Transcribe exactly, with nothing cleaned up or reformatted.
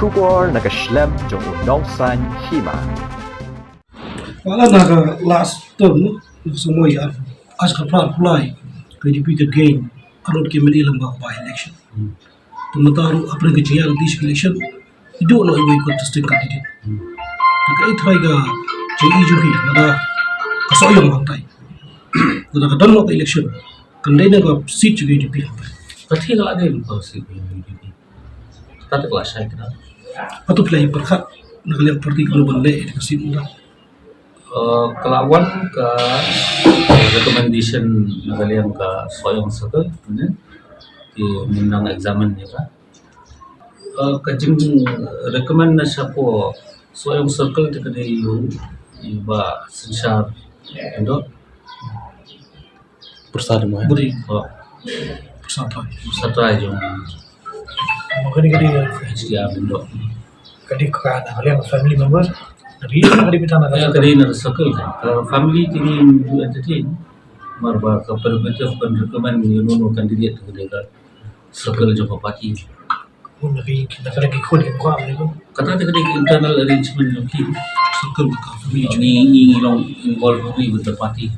Khubor na ka shlem jong u Nongsaiñ Hima. Wala na ka last term, na ka samoi ar, ar hajar khatphra ar phew lai, ka U D P ka gain arngut ki M L A lyngba by election. Te mynta ruh hapdeng ka jingïaid ka election, i dei noh iwei i contesting candidate. Te kaei trai ka jingïohi jong phi lada ka Sohiong hangtai, lada ka don noh ka election, kan dei na ka seat jong ka U D P hangtai? Ka thik, ka la dei na ka seat jong ka U D P. Kata te ka la shai kynda. Hato phi la ïa pyrkhat na ka liang party kumno ban leh ïa ka seat mynta? Eh, ka la wan ka recommendation na ka liang ka Sohiong Circle, ne? Ki mynta nang examine ïa ka. Eh, ka jing recommend na shapoh Sohiong Circle te ka dei u, i Bah Synshar Lyngdoh. Pyrsa Lyngdoh. Budi. Oh. Pyrsa Trai. Pyrsa Trai jong. Ka dei, ka dei, H D R Lyngdoh. Ka dei ka na ka liang family member. Ka dei, ka dei phi tang na ka, ya, circle. Ka dei na circle ka. Ka family te ngi ju entertain. Namar ba ka prerogative ban recommend ïa uno uno candidate ka dei ka circle jong ka party. Hun na ki, na ka dei ki khun ki kwah, ne ko. Kata te ka dei ki internal arrangement jong ki. Circle ka family. Ngi, ngi, ngi long involved only with the party.